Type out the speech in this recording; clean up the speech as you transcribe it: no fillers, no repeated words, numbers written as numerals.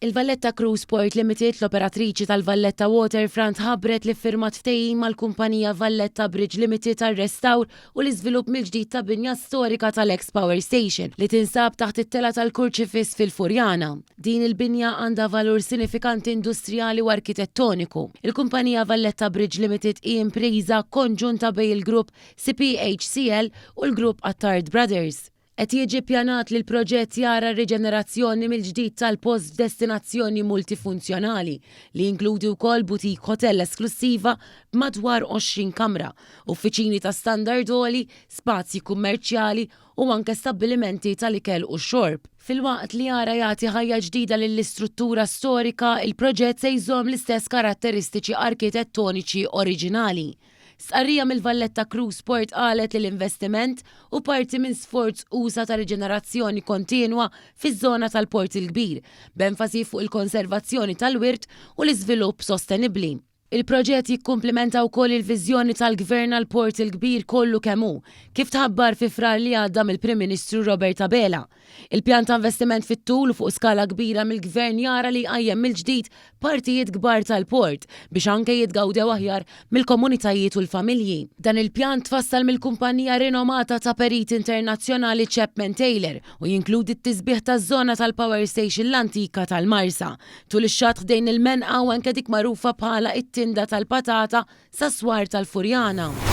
Il-Valletta Cruise Port Limited, l-operatriċi tal-Valletta Waterfront ħabbret li ffirmat ftehim mal-kumpanija Valletta Bridge Limited għar-restawr u l-iżvilupp mill-ġdid ta' binja storika tal-ex Power Station li tinsab taħt it-telgħa tal-Kurċifiss fil-Furjana. Din il-binja għandha valur sinifikanti industrijali u arkitettoniku. Il-kumpanija Valletta Bridge Limited hi impriża konġunta bejn il-grupp CPHCL u l-grupp Attard Brothers. Qed jiġi ppjanat li l-proġett jara r-riġenerazzjoni mill-ġdid tal-post f'destinazzjoni multifunzjonali li jinkludi wkoll boutique hotel esklussiva b'madwar 20 kamra, uffiċini ta' standard għoli, spazji kummerċjali u anke stabbilimenti tal-ikel u x-xorb. Filwaqt li jara jagħti ħajja ġdida lill-istruttura storika, il-proġett se jżomm l-istess karatteristiċi arkitettoniċi oriġinali. Stqarrija mill-Valletta Cruise Port qalet li l-investiment hu parti minn sforz usa' ta' riġenerazzjoni kontinwa fiż-żona tal-Port il-Kbir, b'enfasi fuq il-konservazzjoni tal-wirt u l-iżvilupp sostenibbli. Il-proġett jikkumplimenta wkoll il-viżjoni tal-Gvern għall-Port il-Kbir kollu kemm hu, kif tħabbar fi Frar li għadda mill-Prim Ministru Robert Abela. Il-pjan ta' investiment fit-tul u fuq skala kbira mill-Gvern jara li jqajjem mill-ġdid partijiet kbar tal-port biex anke jitgawdew aħjar mill-komunitajiet u l-familji. Dan il-pjan tfassal mill-kumpanija rinomata ta' periti internazzjonali Chapman Taylor u jinkludi t-tisbiħ taż-żona tal-Power Station l-antika tal-Marsa, tul ix-xatt ħdejn il-Menqa u anke dik magħrufa bħala it-Tinda tal-Patata sas-Swar tal-Furjana.